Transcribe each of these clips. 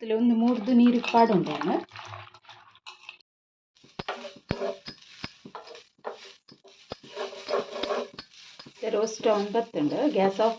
ಒಂದು ಮೂರ್ದು ನೀರಿಗೆ ಪಾಡುಂಡು ಯಾನ್. ರೋಸ್ಟ್ ಆವೊಂದು ಬತ್ತುಂಡು, ಗ್ಯಾಸ್ ಆಫ್.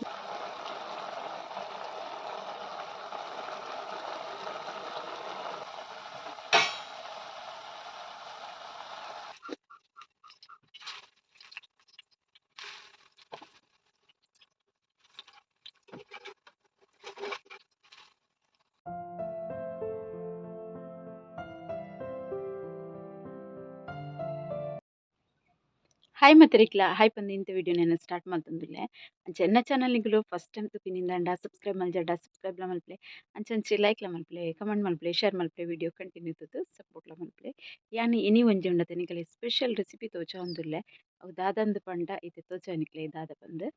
ಹಾಯ್ ಮಾತೆರೆಗ್ಲ ಹಾಯ್ ಪಂದ್ ಇಂತ ವಿಡಿಯೋ ನಾನು ಸ್ಟಾರ್ಟ್ ಮಲ್ತೊಂದುಲ್ಲೆ. ಅಂಚ ಎನ್ನ ಚಾನಲ್ ನಿಗುಲು ಫಸ್ಟ್ ಟೈಮ್ ತೂಪಿನಿಂದಾಂಡ ಸಬ್ಸ್ಕ್ರೈಬ್ ಮಲ್ಜಡ ಸಬ್ಸ್ಕ್ರೈಬ್ಲ ಮಲ್ಪುಲೆ. ಅಂಚ ಅಂಚೆ ಲೈಕ್ಲ ಮಲ್ಪುಲೆ, ಕಮೆಂಟ್ ಮಲ್ಪುಲೆ, ಶೇರ್ ಮಲ್ಪುಲೆ. ವಿಡಿಯೋ ಕಂಟಿನ್ಯೂ ತೂದು ಸಪೋರ್ಟ್ಲ ಮಲ್ಪುಲೆ. ಯಾನ್ ಇನಿ ಒಂಜಿ ಉಂಡತೆ ನಿಕಲೆ ಸ್ಪೆಷಲ್ ರೆಸಿಪಿ ತೋಜಾವೊಂದುಲ್ಲೆ. ಅವು ದಾದಂದ್ ಪಂಡ ಇತ್ತೆ ತೋಜಾವೆ ನಿಕ್ಲೆ ದಾದ ಪಂದ್.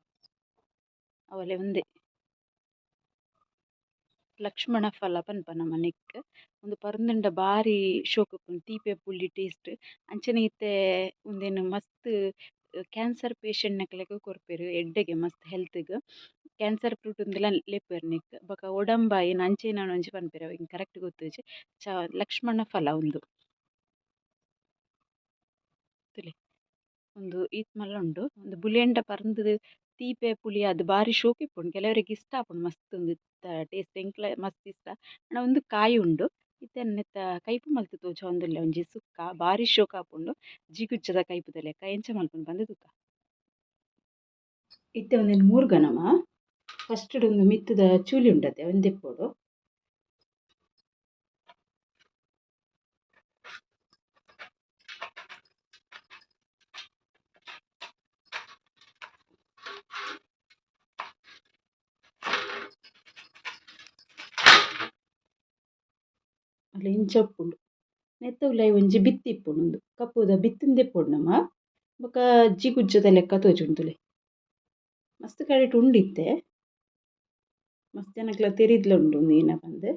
ಅವಲೆ ಉಂದೆ ಲಕ್ಷ್ಮಣ ಫಲ ಪನ್ಪ ನಮ ನೆಕ್ಕ್. ಉಂದು ಪರ್ಂದ್ಂಡ ಬಾರಿ ಶೋಕು ಉಪ್ಪುಂಡು, ತೀಪೆ ಪುಳಿ ಟೇಸ್ಟ್. ಅಂಚನೆ ಇತ್ತೆ ಉಂದೆನ್ ಮಸ್ತ್ ಕ್ಯಾನ್ಸರ್ ಪೇಷೆಂಟ್ ನಕ್ಲೆಗ್ ಕೊರ್ಪೆರ್, ಎಡ್ಡೆಗೆ ಮಸ್ತ್ ಹೆಲ್ತ್ ಗ್. ಕ್ಯಾನ್ಸರ್ ಫ್ರೂಟ್ ಇಂದುಲ ಲೆಪ್ಪುವೆರ್ ನೆಕ್ಕ್. ಬೊಕ ಒಡಂಬಾಯಿನ ಅಂಚ ಒಂಜಿ ಪನ್ಪೆರ್ ಅವು ಎಂಕ್ ಕರೆಕ್ಟ್ ಗೊತ್ತಿಜ್ಜಿ. ಚ ಲಕ್ಷ್ಮಣ ಫಲ ಉಂದು. ತೂಲೆ, ಉಂದು ಈತ್ ಮಲ್ಲ ಉಂಡು. ಉಂದು ಬುಲೆಂಡ ಪರ್ಂದ್ ತೀಪೆ ಪುಳಿ ಆದ್ ಬಾರಿ ಶೋಕು ಇಪ್ಪುಂಡು. ಕೆಲವರೆಗ್ ಇಷ್ಟ ಆಪುಂಡು ಮಸ್ತ್ ಉಂದು ಟೇಸ್ಟ್, ಎಂಕ್ಲ ಮಸ್ತ್ ಇಷ್ಟ. ಆಂಡ ಉಂದು ಕಾಯಿ ಉಂಡು. ಇತ್ತೆ ನೆತ್ತ ಕೈಪು ಮಲ್ತ್ ತೋಜಾವೊಂದುಲ್ಲೆ. ಒಂಜಿ ಸುಕ್ಕ ಬಾರಿ ಶೋಕು ಆಪುಂಡು, ಜಿಗುಜ್ಜೆದ ಕೈಪುದ ಲೆಕ್ಕ. ಎಂಚ ಮಲ್ಪುನು ಪಂದ್ ತೂಕ. ಇತ್ತೆ ಉಂದೆನ್ ಮೂರ್ಗ ನಮ. ಫಸ್ಟ್ ಡ್ ಉಂದು ಮಿತ್ತುದ ಚೂಲಿ ಉಂಡತೆ ಅವೆನ್ ದೆಪ್ಪೊಡು. ಅಲ್ಲ, ಇಂಚ ಉಪ್ಪುಂಡು. ನೆತ್ತ ಉಲಾಯಿ ಒಂಜಿ ಬಿತ್ತಿ ಇಪ್ಪುಂಡು. ಉಂದು ಕಪ್ಪುದ ಬಿತ್ತಿನ್ ದೆಪ್ಪೊಡು ನಮ. ಬೊಕ ಜಿಗುಜ್ಜೆದ ಲೆಕ್ಕ ತೋಜುಂಡು ತೂಲೆ. ಮಸ್ತ್ ಕಡೆಟ್ ಉಂಡು ಇತ್ತೆ. ಮಸ್ತ್ ಜನಕ್ಲ ತೆರಿದ್ಲ ಉಂಡು ಉಂದು ಏನ ಪಂದ್.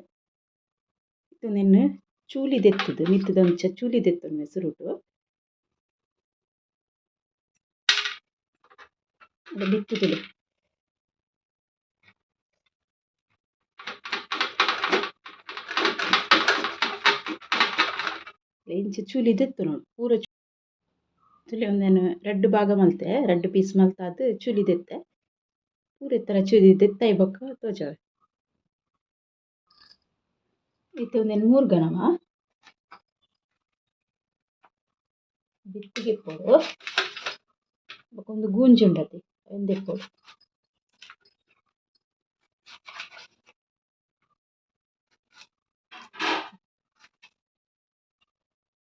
ಉಂದೆನ್ ಚೂಲಿ ದೆತ್ತುದು, ಮಿತ್ತುದಂಚ ಚೂಲಿ ದೆತ್ತೊನ್ವೆ ಸುರುಟು. ಬಿತ್ತ್ ತೂಲೆ. ಇಂಚ ಚೂಲಿ ದೆತ್ತೊನೊಡು ಪೂರ. ತೂಲೆ, ಉಂದೆನ್ ರಡ್ಡ್ ಭಾಗ ಮಲ್ತೆ. ರಡ್ಡ್ ಪೀಸ್ ಮಲ್ತಾದ್ ಚೂಲಿ ದೆತ್ತೆ. ಪೂರ ಇತ್ತರ ಚೂಲಿ ದೆತ್ತಾಯಿ ಬೊಕ್ಕ ತೋಜಾವೆ. ಇತ್ತೆ ಉಂದೆನ್ ಮೂರ್ಗ ನಮ. ಬಿತ್ತ್ ಗೆಪ್ಪೊಡು. ಬೊಕ ಉಂದು ಗೂಂಜಿ ಉಂಡತೆ, ಅವೆನ್ ದೆಪ್ಪೊಡು.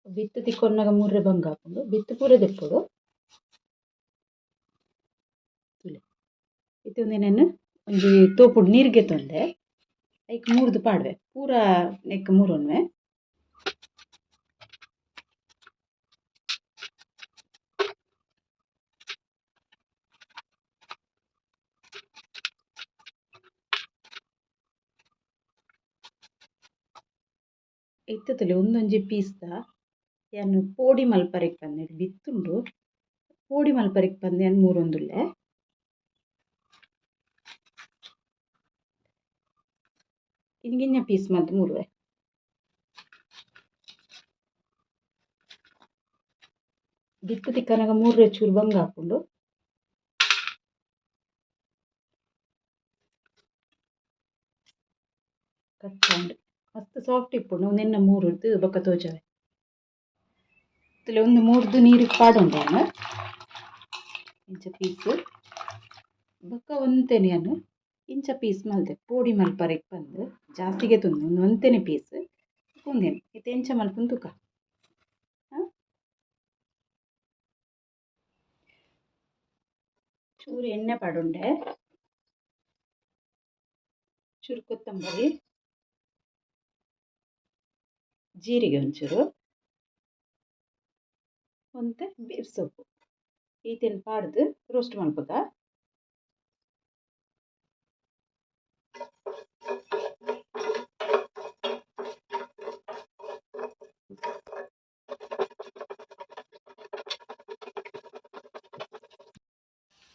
ಬಿತ್ತ್ ತಿಕ್ಕೊನ್ನಗ ಮೂರ್ರೆ ಬಂಗ ಆಪುಂಡು. ಬಿತ್ತ್ ಪೂರ ದೆಪ್ಪೊಡು. ತೂಲೆ, ಇತ್ತೆ ಉಂದೆನ್ ಒಂಜಿ ತೋಪುಡು ನೀರ್ ಗೆತೊಂದೆ. ಐಕ್ ಮೂರ್ದು ಪಾಡ್ವೆ. ಪೂರ ನೆಕ್ಕ್ ಮೂರೊನ್ವೆ. ಇತ್ತೆ ತೂಲೆ, ಉಂದೊಂಜಿ ಪೀಸ್ದ ಯಾನ್ ಪೋಡಿ ಮಲ್ಪರೆಗ್ ಪಂದ್ ಬಿತ್ತುಂಡು. ಪೋಡಿ ಮಲ್ಪರೆಗ್ ಪಂದ್ ಯಾನ್ ಮೂರೊಂದುಲ್ಲೆ. ಕಿನ್ನ ಪೀಸ್ ಮಲ್ತ್ ಮೂರುವೆ. ಬಿತ್ತ್ ತಿಕ್ಕನಗ ಮೂರ್ರೆ ಚೂರು ಬಂಗ ಆಪುಂಡು. ಕಟ್ ಆಂಡ್. ಮಸ್ತ್ ಸಾಫ್ಟ್ ಇಪ್ಪುಂಡು. ಉಂದೆನ್ನ ಮೂರುದು ಬೊಕ್ಕ ತೋಜಾವೆ. ತೂಲೆ, ಉಂದು ಮೂರ್ದು ನೀರುಗ್ ಪಾಡೊಂಡೆ ಯಾನ್ ಇಂಚ ಪೀಸ್. ಬೊಕ್ಕ ಒಂತೆನೆ ಯಾನ್ ಇಂಚ ಪೀಸ್ ಮಲ್ತೆ, ಪೋಡಿ ಮಲ್ಪರೆಗ್ ಪಂದ್. ಜಾಸ್ತಿಗೆ ತುಂದು ಉಂದು ಒಂತೆನೆ ಪೀಸ್. ಉಂದೆನ್ ಇತ್ತೆ ಎಂಚ ಮಲ್ಪುನು ತೂಕ. ಚೂರು ಎಣ್ಣೆ ಪಾಡೊಂಡೆ. ಚೂರು ಕೊತ್ತಂಬರಿ, ಜೀರಿಗೆ ಒಂಚೂರು, ಒಂತೆ ಬೇವು ಸೊಪ್ಪು, ಈತೆನ್ ಪಾಡ್ದ್ ರೋಸ್ಟ್ ಮಲ್ಪುಗ.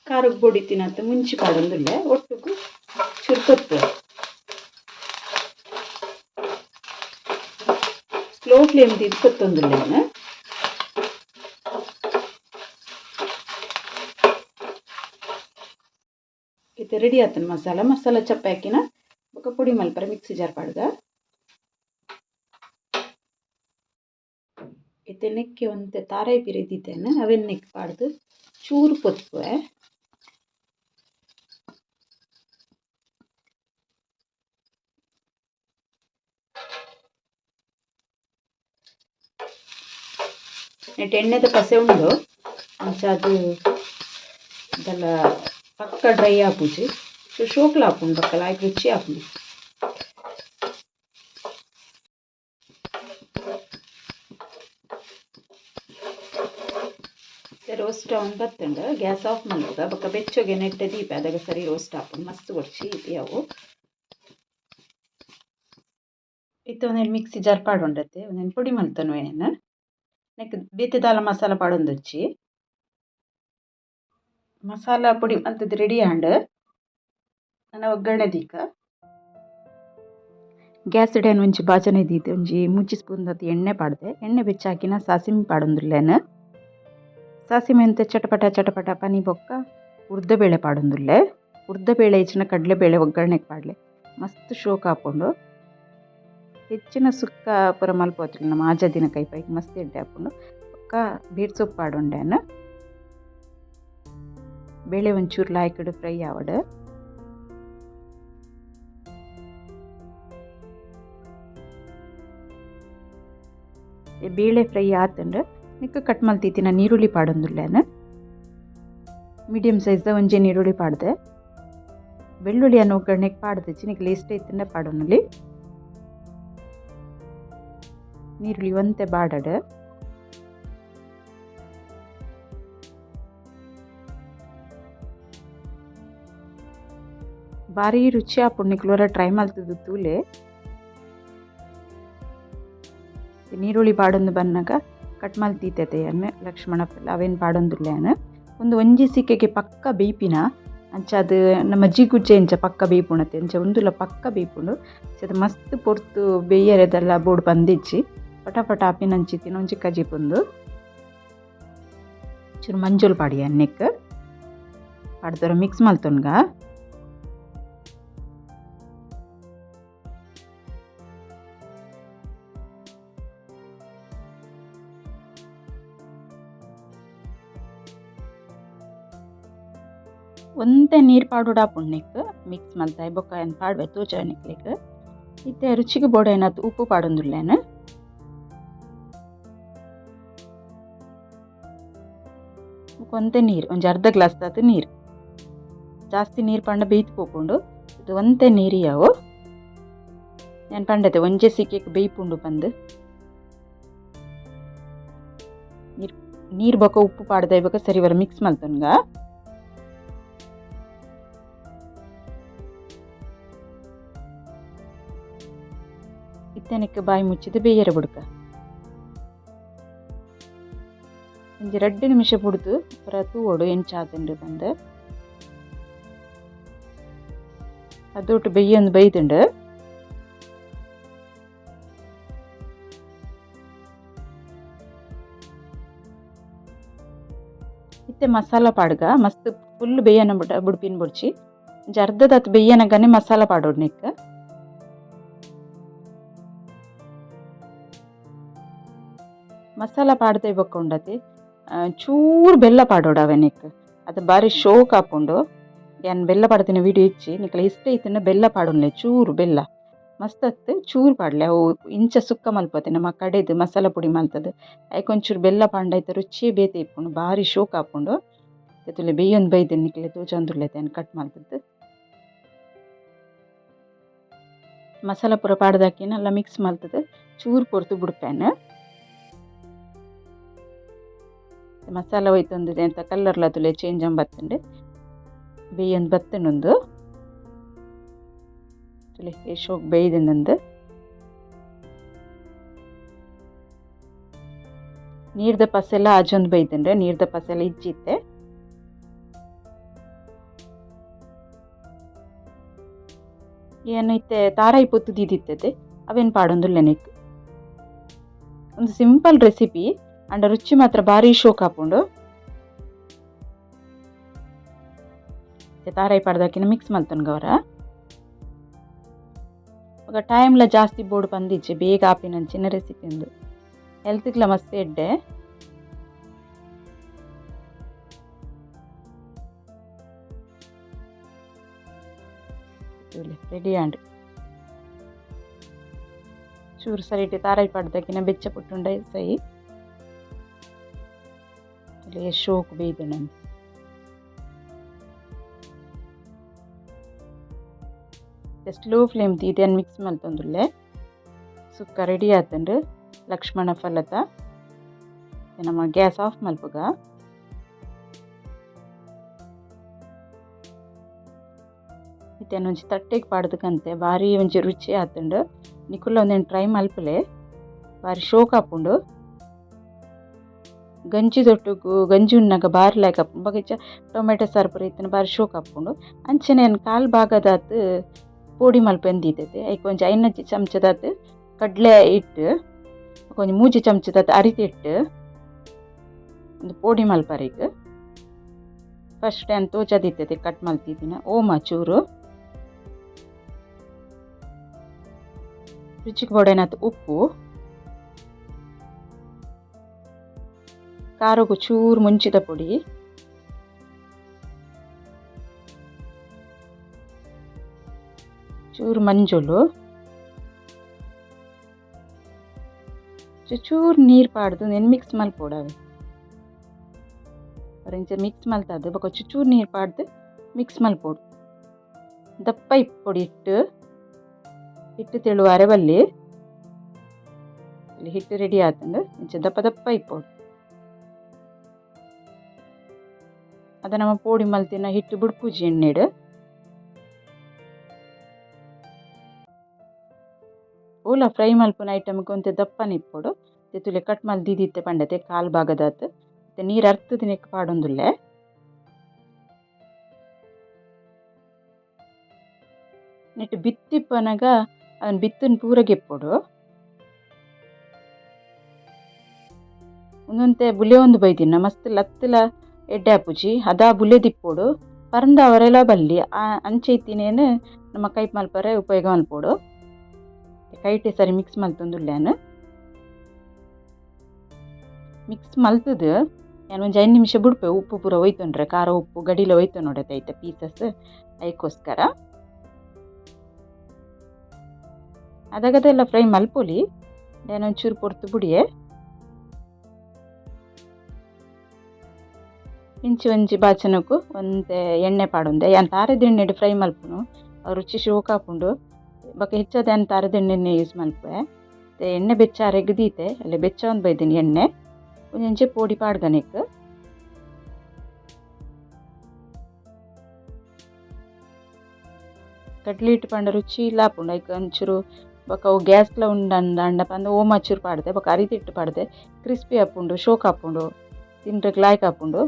ಖಾರಗ್ ಬೋಡಿತ್ತಿನಾತ್ ಮುಂಚಿ ಪಾಡೊಂದುಲ್ಲೆ. ಒಟ್ಟುಗು ಚೂರು ಕೊತ್ತಂಬರಿ. ಸ್ಲೋ ಫ್ಲೇಮ್ ದೀದ್ ಪೊತ್ತೊಂದುಲ್ಲೆ. ಇತ್ತೆ ರೆಡಿ ಆತುಂಡು ಮಸಾಲ. ಮಸಾಲ ಚಪ್ಪೆ ಹಾಕಿನ ಬೊಕ ಪೊಡಿ ಮಲ್ಪರೆ ಮಿಕ್ಸಿ ಜಾರ್ ಪಾಡ್ದ. ಇತ್ತೆ ನೆಕ್ಕೆ ಒಂತೆ ತಾರಾಯಿ ಪಿರಿ ದೀತೆನ್ ಅವೆನ್ ನೆಕ್ ಪಾಡ್ದ್ ಚೂರು ಪೊತ್ಪುವೆ. ನೆಟ್ ಎಣ್ಣೆದ ಪಸೆ ಉಂಡು ಅಂಚಾದ್ ದಾಲ ಪಕ್ಕ ಡ್ರೈ ಆಪುಜಿ ಶೋಕುಲ ಆಪುಂಡು ಬೊಕ ಲಾಯ್ಕ್ ರುಚಿ ಆಪುಂಡು. ರೋಸ್ಟ್ ಆವೊಂದು ಬತ್ತುಂಡು ಗ್ಯಾಸ್ ಆಫ್ ಮಲ್ಪುಗ ಬೊಕ ಬೆಚ್ಚಗೆ ನೆಟ್ಟ್ ದೀಪೆ ಅದಗ ಸರಿ ರೋಸ್ಟ್ ಆಪುಂಡು ಮಸ್ತ್ ಬೊರ್ಚಿ ಅವು. ಇತ್ತೆ ಉಂದೆನ್ ಮಿಕ್ಸಿ ಜಾರ್ ಪಾಡೊಂಡತೆ ಉಂದೆನ್ ಪೊಡಿ ಮಲ್ತೊನುವೆ ಯಾನ್. ನೆಕ್ ಬೇತೆ ದಾಲ ಮಸಾಲ ಪಾಡೊಂದೊಚ್ಚಿ. ಮಸಾಲ ಪೊಡಿ ಮಲ್ತುದು ರೆಡಿ ಆಂಡ್. ನನ ಒಗ್ಗರಣೆ ದೀಕ. ಗ್ಯಾಸ್ ಡ್ ಯಾನ್ ಒಂಜಿ ಬಾಜನೆ ದೀದ್ ಒಂಜಿ ಮೂಜಿ ಸ್ಪೂನ್ ದಾತ್ ಎಣ್ಣೆ ಪಾಡ್ದೆ. ಎಣ್ಣೆ ಬೆಚ್ಚ ಆಕಿನ ಸಾಸಿಮೆ ಪಾಡೊಂದುಲ್ಲೆನ್. ಸಾಸಿಮೆ ಒಂತೆ ಚಟಪಟ ಚಟಪಟ ಪನಿ ಬೊಕ್ಕ ಉರ್ದ ಬೇಳೆ ಪಾಡೊಂದುಲ್ಲೆ. ಉರ್ದ ಬೇಳೆ ಇಜ್ಜಿಂಡ ಕಡಲೆ ಬೇಳೆ ಒಗ್ಗರಣೆಗ್ ಪಾಡ್ಲೆ ಮಸ್ತ್ ಶೋಕು ಆಪುಂಡು. ಹೆಚ್ಚಿನ ಸುಕ್ಕ ಪೂರ ಮಲ್ಪೊತ್ರಿ ನಮ ಆಜಾದಿನ ಕೈಪೈಕ್ ಮಸ್ತ್ ಎಡ್ಡೆ ಆಪುಂಡು. ಬೊಕ್ಕ ಬೇರ್ ಸೊಪ್ಪು ಪಾಡೊಂಡೆ ಯಾನ್. ಬೇಳೆ ಒಂಚೂರು ಲಾಯ್ಕಡ್ ಫ್ರೈ ಆವಡ್. ಬೇಳೆ ಫ್ರೈ ಆತುಂಡು ನೆಕ್ಕ್ ಕಟ್ ಮಲ್ತಿತ್ತಿನ ನೀರುಳ್ಳಿ ಪಾಡೊಂದುಲ್ಲೆ ಯಾನ್. ಮೀಡಿಯಂ ಸೈಜ್ ದ ಒಂಜಿ ನೀರುಳ್ಳಿ ಪಾಡ್ದೆ. ಬೆಳ್ಳುಳ್ಳಿ ಯಾನ್ ಒಗ್ಗರಣೆಗ್ ಪಾಡ್ದಿಜ್ಜಿ ನಿಕ್ಲೆ ಇಷ್ಟ ಇತ್ತುಂಡ ಪಾಡೊನೊಲಿ. ನೀರುಳ್ಳಿ ಒಂತೆ ಬಾಡಡ್. ಬಾರಿ ರುಚಿ ಆಪುಂಡು ನಿಕುಲು ಒರ ಟ್ರೈ ಮಲ್ತುದು ತೂಲೆ. ನೀರುಳ್ಳಿ ಪಾಡೊಂದು ಬನ್ನಗ ಕಟ್ ಮಲ್ತಿತ್ತೆ ಯಾನ್ ಲಕ್ಷ್ಮಣ ಅವೆನ್ ಪಾಡೊಂದುಲ್ಲೆ ಯಾನ್. ಉಂದು ಒಂಜಿ ಸಿಕೆಗೆ ಪಕ್ಕ ಬೇಯ್ಪಿನ ಅಂಚಾದ್ ನಮ್ಮ ಜಿಗುಜ್ಜೆ ಇಂಚ ಪಕ್ಕ ಬೇಯ್ಪುಂಡತೆ ಅಂಚ ಉಂದುಲ ಪಕ್ಕ ಬೇಯ್ಪುಂಡು. ಅಂಚಾದ್ ಮಸ್ತ್ ಪೊರ್ತು ಬೇಯರೆದೆಲ್ಲ ಬೋಡು ಪಂದಿಜ್ಜಿ ಪಟ ಪಟ ಆಪಿನಂಚಿತ್ತಿನ ಒಂಜಿ ಕಜಿಪು ಉಂದು. ಚೂರು ಮಂಜೊಲು ಪಾಡಿಯೆ ನೆಕ್ಕ್ ಪಾಡ್ದ್ ಒರ ಮಿಕ್ಸ್ ಮಲ್ತೊನ್ಗ. ಒಂತೆ ನೀರು ಪಾಡೊಡಾಪುಂಡು ನೆಕ್ಕ್ ಮಿಕ್ಸ್ ಮಲ್ತಾಯಿ ಬೊಕ್ಕ ಯಾನ್ ಪಾಡ್ವೆ ತೋಜಾವೆ ನಿಕ್ಲೆಗ್. ಇತ್ತೆ ರುಚಿಗ್ ಬೋಡಾಯಿನಾತ್ ಉಪ್ಪು ಪಾಡೊಂದುಲ್ಲೆ ಯಾನ್. ಬೊಕ ಒಂತೆ ನೀರು ಒಂಜಿ ಅರ್ಧ ಗ್ಲಾಸ್ ದಾತ್ ನೀರು. ಜಾಸ್ತಿ ನೀರು ಪಾಡ್ಂಡ ಬೇಯ್ತ್ ಪೋಪುಂಡು. ಇದು ಒಂತೆ ನೀರು ಯಾವು. ಯಾನ್ ಪಂಡತೆ ಒಂಜೆ ಸಿಕೆಕ್ ಬೇಯ್ಪುಂಡು ಪಂದ್. ನೀರು ಬೊಕ ಉಪ್ಪು ಪಾಡ್ದಾಯಿ ಬೊಕ ಸರಿ ಒರ ಮಿಕ್ಸ್ ಮಲ್ತೊನ್ಗ. ಇತ್ತೆ ನೆಕ್ಕ್ ಬಾಯಿ ಮುಚ್ಚಿದ್ ಬೇಯರೆ ಬುಡ್ಕ. ಒಂಜಿ ರಡ್ಡ್ ನಿಮಿಷ ಬುಡ್ದು ಪೂರ ತೂವೊಡು ಎಂಚ ಆತುಂಡು ಪಂದ್. ಅದೊಟ್ಟು ಬೆಯ್ಯೊಂದು ಬೈದುಂಡು. ಇತ್ತೆ ಮಸಾಲ ಪಾಡ್ಗ ಮಸ್ತ್ ಫುಲ್ ಬೇಯನ ಬುಡ್ಪಿನ ಬೊಡ್ಚಿ ಒಂಜಿ ಅರ್ಧದಾತ್ ಬೆಯ್ಯನಗನೆ ಮಸಾಲ ಪಾಡೊಡು ನೆಕ್ಕ್. ಮಸಾಲ ಪಾಡ್ದೆ ಬೊಕ್ಕ ಉಂಡತೆ ಚೂರು ಬೆಲ್ಲ ಪಾಡೊಡು ಅವೆ ನೆಕ್ಕ್ ಅತ್ ಬಾರಿ ಶೋಕ್ ಆಪುಂಡು. ಯಾನ್ ಬೆಲ್ಲ ಪಾಡ್ದಿನ ವಿಡಿಯೋ ಇಜ್ಜಿ ನಿಕಲೆ ಇಷ್ಟ ಇತ್ತ್ಂಡ ಬೆಲ್ಲ ಪಾಡೊನ್ಲೆ ಚೂರು ಬೆಲ್ಲ ಮಸ್ತ್ ಅತ್ತ್ ಚೂರು ಪಾಡ್ಲೆ ಅವು ಇಂಚ ಸುಕ್ಕ ಮಲ್ಪೊತೆ ನಮ ಕಡೆದ್ ಮಸಾಲ ಪುಡಿ ಮಲ್ತುದು ಐಕ್ ಒಂಚೂರು ಬೆಲ್ಲ ಪಾಡ್ಂಡ ಐತ ರುಚಿಯೇ ಬೇತೆ ಇಪ್ಪುಂಡು ಬಾರಿ ಶೋಕ್ ಆಪುಂಡು. ತೂಲೆ ಬೆಯ್ಯೊಂದು ಬೈದ್ಂಡ್ ನಿಕ್ಲೆ ತೋಜೊಂದುಲ್ಲೆತ ಯಾನ್ ಕಟ್ ಮಲ್ತುದು. ಮಸಾಲ ಪೂರ ಪಾಡ್ದ್ ಹಾಕಿ ನಲ್ಲ ಮಿಕ್ಸ್ ಮಲ್ತುದು ಚೂರು ಪೊರ್ತು ಬುಡ್ಪೆನ್. ಮಸಾಲ ಒಯ್ತೊಂದು ಎಂತ ಕಲರ್ಲ ತೂಲೆ ಚೇಂಜ್ ಆವೊಂದು ಬತ್ತುಂಡು ಬೆಯ್ಯೊಂದು ಬತ್ತುಂಡು ಉಂದು. ತೂಲೆ ಏತ್ ಶೋಕು ಬೆಯ್ದ್ಂಡ್ ಉಂದು. ನೀರ್ದ ಪಸೆಲ ಆಜೊಂದು ಬೈದ್ಂಡ್ ನೀರ್ದ ಪಸೆಲ ಇಜ್ಜಿ ಇತ್ತೆ. ಯಾನ್ ಇತ್ತೆ ತಾರಾಯಿ ಪೊತ್ತು ದೀದಿತ್ತತೆ ಅವೆನ್ ಪಾಡೊಂದುಲ್ಲೆ ನೆಕ್ಕ್. ಒಂದು ಸಿಂಪಲ್ ರೆಸಿಪಿ ಅಂಡ ರುಚಿ ಮಾತ್ರ ಭಾರಿ ಶೋಕ್ ಆಪುಂಡು. ತಾರೈ ಪಾಡ್ದಾಕಿನ ಮಿಕ್ಸ್ ಮಲ್ತೊನ್ಗವರ. ಬೊಕ ಟೈಮ್ಲ ಜಾಸ್ತಿ ಬೋಡು ಪಂದಿಜ್ಜಿ, ಬೇಗ ಆಪಿನಂಚಿನ ರೆಸಿಪಿ ಉಂದು. ಹೆಲ್ತ್ಗ್ಲ ಮಸ್ತ್ ಎಡ್ಡೆ. ರೆಡಿ ಆಂಡ್. ಚೂರು ಸರಿಟ್ ತಾರೈ ಪಾಡ್ದಕಿನ ಬೆಚ್ಚ ಪುಟ್ಟುಂಡ ಸೈ. ಶೋಕ್ ಬೇಯ್ದುಂಡು. Just low flame ದೀದ್ mix ಮಲ್ತೊಂದುಲ್ಲೆ. ಸುಕ್ಕ ರೆಡಿ ಆತುಂಡು ಲಕ್ಷ್ಮಣ ಫಲತ. ನಮ ಗ್ಯಾಸ್ ಆಫ್ ಮಲ್ಪುಗ. ಇತ್ತೆ ಒಂಜಿ ತಟ್ಟೆಗ್ ಪಾಡ್ದ್ ಕಂತೆ ಬಾರಿ ಒಂಜಿ ರುಚಿ ಆತುಂಡು. ನಿಕುಲ ಉಂದೆನ್ ಟ್ರೈ ಮಲ್ಪುಲೆ, ಬಾರಿ ಶೋಕ್ ಆಪುಂಡು. ಗಂಜಿ ದೊಟ್ಟುಗು ಗಂಜಿ ಉನ್ನಗ ಬಾರಿ ಲಾಯ್ಕ್ ಆಪುಂಡು. ಬೊಕ ಇಜ್ಜ ಟೊಮೆಟೊ ಸಾರು ಪೂರ ಇತ್ತ್ಂಡ ಬಾರಿ ಶೋಕ್ ಆಪುಂಡು. ಅಂಚನೆ ಯಾನ್ ಕಾಲ್ ಭಾಗದಾತ್ ಪೋಡಿ ಮಲ್ಪೆಂದು ದೀತತೆ. ಐಕ್ ಒಂಜಿ 5 ಚಮಚದಾತ್ ಕಡಲೆ ಹಿಟ್ಟು, ಒಂಜಿ 3 ಚಮಚದಾತ್ ಅರಿತ ಹಿಟ್ಟು ಒಂದು ಪೋಡಿ ಮಲ್ಪರೆಗ್. ಫಸ್ಟ್ ಯಾನ್ ತೋಜಾದಿತ್ತದೆ ಕಟ್ ಮಲ್ತಿದಿನ. ಓಮ ಚೂರು, ರುಚಿಗೆ ಬೋಡಾಯಿನಾತ್ ಉಪ್ಪು, ಖಾರಗು ಚೂರು ಮುಂಚಿದ ಪೊಡಿ, ಚೂರು ಮಂಜೊಲು, ಚೂರು ನೀರು ಪಾಡ್ದು ನೆನ್ ಮಿಕ್ಸ್ ಮಲ್ಪೊಡು. ಇಂಚ ಮಿಕ್ಸ್ ಮಲ್ತದು ಬೊಕ ಚೂರು ನೀರು ಪಾಡ್ದು ಮಿಕ್ಸ್ ಮಲ್ಪೊಡು. ದಪ್ಪ ಇಪ್ಪೊಡು ಹಿಟ್ಟು. ಹಿಟ್ಟು ತೆಳುವಾರೆ ಬಲ್ಲಿ. ಹಿಟ್ಟು ರೆಡಿ ಆತುಂಡು. ಇಂಚ ದಪ್ಪ ದಪ್ಪ ಇಪ್ಪೊಡು. ಅದ ನಮ ಪೋಡಿ ಮಲ್ತಿನ ಹಿಟ್ಟು ಬುಡ್ಪುಜಿ ಎಣ್ಣೆಡ್. ಓಲ ಫ್ರೈ ಮಲ್ಪುನ ಐಟಮ್ಗ್ ಒಂತೆ ದಪ್ಪನೆ ಇಪ್ಪೊಡು. ತೂಲೆ ಕಟ್ ಮಲ್ತ್ ದೀದಿತ್ತೆ ಪಂಡತೆ ಕಾಲ್ ಭಾಗದಾತ್. ಇತ್ತೆ ನೀರು ಅರ್ತ್ ನೆಕ್ಕ್ ಪಾಡೊಂದುಲ್ಲೆ. ನೆಟ್ ಬಿತ್ತ್ ಇಪ್ಪುನಗ ಅವೆನ್ ಬಿತ್ತುನ್ ಪೂರ ಗೆಪ್ಪೊಡು. ಉಂದೊಂತೆ ಬುಲೆಯೊಂದು ಬೈದಿನ ಮಸ್ತ್ ಲತ್ತುಲ ಎಡ್ಡೆ ಆಪುಜಿ. ಹದ ಬುಲೆದಿಪ್ಪೊಡು. ಪರ್ಂದ್ ಅವರೆಲ ಬಲ್ಲಿ. ಅಂಚ ಇತ್ತಿನೇನ್ ನಮ ಕೈಪ್ ಮಲ್ಪರೆ ಉಪಯೋಗ ಮಲ್ಪೊಡು. ಕೈಟೆ ಸರಿ ಮಿಕ್ಸ್ ಮಲ್ತೊಂದುಲ್ಲೆ ಯಾನ್. ಮಿಕ್ಸ್ ಮಲ್ತುದು ಯಾನ್ ಒಂಜಿ 5 ನಿಮಿಷ ಬುಡ್ಪೆ ಉಪ್ಪು ಪೂರ ಒಯ್ತೊಂಡ್ರೆ, ಖಾರ ಉಪ್ಪು ಗಡಿಲ ಒಯ್ತೊನೊಡತೆ ಐತ ಪೀಸಸ್ ಐಕೋಸ್ಕರ. ಅದಗದೆಲ್ಲ ಫ್ರೈ ಮಲ್ಪೊಲಿ. ಯಾನ್ ಒಂಚೂರು ಪೊರ್ತು ಬುಡಿಯೆ. ಇಂಚಿ ಒಂಜಿ ಬಾಚನೊಗು ಒಂತೆ ಎಣ್ಣೆ ಪಾಡೊಂದೆ. ಯಾನ್ ತಾರೆದ ಎಣ್ಣೆಡ್ ಫ್ರೈ ಮಲ್ಪುನು, ರುಚಿ ಶೋಕ್ ಆಪುಂಡು. ಬೊಕ ಹೆಚ್ಚಾದ್ ಯಾನ್ ತಾರೆದ ಎಣ್ಣೆನೆ ಯೂಸ್ ಮಲ್ಪುವೆ. ಎಣ್ಣೆ ಬೆಚ್ಚ ಆರೆಗ್ ದೀತೆ, ಅಲ್ಲೇ ಬೆಚ್ಚ ಬೈದಿನಿ ಎಣ್ಣೆ. ಒಂಜೊಂಜೆ ಪೋಡಿ ಪಾಡ್ಗ ನೆಕ್ಕ್. ಕಡ್ಲೆ ಹಿಟ್ಟು ಪಂಡ ರುಚಿ ಇಲ್ಲ ಆಪುಂಡು. ಐಕ್ ಒಂಚೂರು ಬೊಕ ಅವು ಗ್ಯಾಸ್ಲ ಉಂಡಂಡ ಪಂದ್ ಓಮ ಚೂರು ಪಾಡ್ದೆ, ಬೊಕ ಅರಿತ ಹಿಟ್ಟು ಪಾಡ್ದೆ. ಕ್ರಿಸ್ಪಿ ಆಪುಂಡು, ಶೋಕ್ ಆಪುಂಡು, ತಿನ್ರೆಗ್ ಲಾಯ್ಕ್ ಆಪುಂಡು.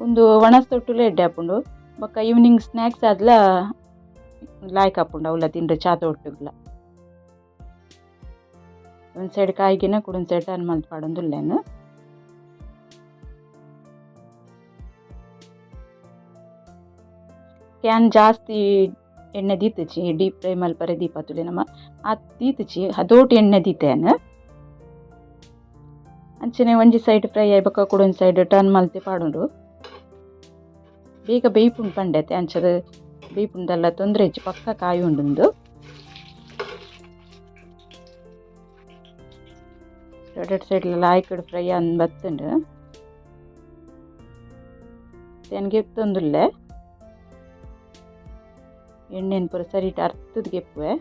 ಉಂದು ಒಣಸ್ ತೊಟ್ಟುಲ ಎಡ್ಡೆ ಆಪುಂಡು. ಬೊಕ ಈವ್ನಿಂಗ್ ಸ್ನ್ಯಾಕ್ಸ್ ಆದ್ಲ ಲಾಯ್ಕ್ ಆಪುಂಡು ಅವುಲ ತಿನ್ರೆ ಚಾತ ಒಟ್ಟುಗ್ಲ. ಒಂಜಿ ಸೈಡ್ ಕಾಯಿಗಿನ ಕುಡೊಂಜಿ ಸೈಡ್ ಟರ್ನ್ ಮಲ್ತ್ ಪಾಡೊಂದುಲ್ಲೆ ಯಾನ್. ಯಾನ್ ಜಾಸ್ತಿ ಎಣ್ಣೆ ದೀತುಜಿ, ಡೀಪ್ ಫ್ರೈ ಮಲ್ಪರೆ ದೀಪ ತೂಲೆ ನಮ ಆತ್ ದೀತುಜಿ, ಹದೋಟು ಎಣ್ಣೆ ದೀತೆ ಯಾನ್. ಅಂಚನೆ ಒಂಜಿ ಸೈಡ್ ಫ್ರೈ ಆಯಿ ಬೊಕ ಕುಡೊಂಜಿ ಸೈಡ್ ಟರ್ನ್ ಮಲ್ತ್ ಪಾಡೊಂಡು. ಬೇಗ ಬೇಯ್ಪುಂಡು ಪಂಡೆತೆ, ಅಂಚದ ಬೇಯ್ಪುಂಡಲ್ಲ ತೊಂದರೆ ಇಜ್ಜಿ, ಪಕ್ಕ ಕಾಯಿ ಉಂಡುಂದು. ಎರಡೆರಡು ಸೈಡ್ ಲಾಯ್ಕಡ್ ಫ್ರೈ ಆದ್ ಬತ್ತುಂಡು. ಯಾನ್ ಗೆತ್ತೊಂದುಲ್ಲೆ. ಎಣ್ಣೆನ್ ಪೂರ ಸರಿಟ್ ಅರ್ತುದು ಗೆಪ್ಪುವೆ.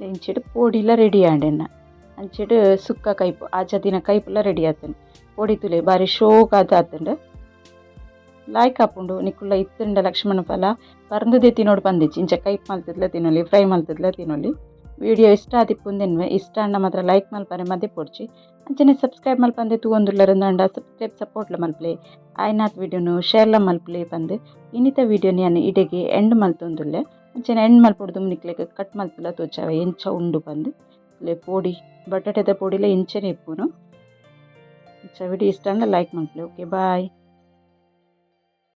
ಇಂಚಿಡ್ ಪೋಡಿಲ ರೆಡಿ ಆಂಡ್ ಎನ್ನ. ಅಂಚಿಡ್ ಸುಕ್ಕ ಕೈಪು ಆಜ ದಿನ ಕೈಪುಲ ರೆಡಿ ಆತುಂಡು. ಪೋಡಿ ತೂಲೆ ಬಾರಿ ಶೋಕಾದ್ ಆತುಂಡು. ಲಾಯ್ಕ್ ಆಪುಂಡು. ನಿಕುಲ್ಲ ಇತ್ತುಂಡ ಲಕ್ಷ್ಮಣ ಫಲ ಪರ್ಂದುದೇ ತಿನೊಡು ಪಂದಿಜ್ಜಿ. ಇಂಚ ಕೈಪ್ ಮಲ್ತುದ್ಲ ತಿನೊಲಿ, ಫ್ರೈ ಮಲ್ತುದ್ಲ ತಿನೊಲಿ. ವಿಡಿಯೋ ಇಷ್ಟ ಆದಿಪ್ಪುಂದೆನ್ವೆ. ಇಷ್ಟ ಆಂಡ ಮಾತ್ರ ಲೈಕ್ ಮಲ್ಪರೆ ಮದಪೊಡ್ಚಿ. ಅಂಚನೆ ಸಬ್ಸ್ಕ್ರೈಬ್ ಮಲ್ಪಂದೆ ತೂವೊಂದುಲ್ಲೆರ್ ಸಬ್ಸ್ಕ್ರೈಬ್ ಸಪೋರ್ಟ್ಲ ಮಲ್ಪಲೆ, ಆಯ್ನಾತ್ ವಿಡಿಯೋನು ಶೇರ್ಲ ಮಲ್ಪಲೆ ಪಂದ್ ಇನಿತ ವಿಡಿಯೋನು ಯಾನ್ ಇಡೆಗೆ ಎಂಡ್ ಮಲ್ತೊಂದುಲ್ಲೆ. ಅಂಚನೆ ಎಂಡ್ ಮಲ್ಪೊಡ್ದು ನಿಕ್ಲೆಗ್ ಕಟ್ ಮಲ್ತುಲ ತೋಜಾವೆ ಎಂಚ ಉಂಡು ಪಂದ್. ಪೋಡಿ ಬಟಾಟೆದ ಪೊಡಿಲ ಇಂಚನೆ ಇಪ್ಪುನು. ಇಂಚ ವಿಡಿಯೋ ಇಷ್ಟ ಆಂಡ ಲೈಕ್ ಮಲ್ಪಲೆ. Okay, bye.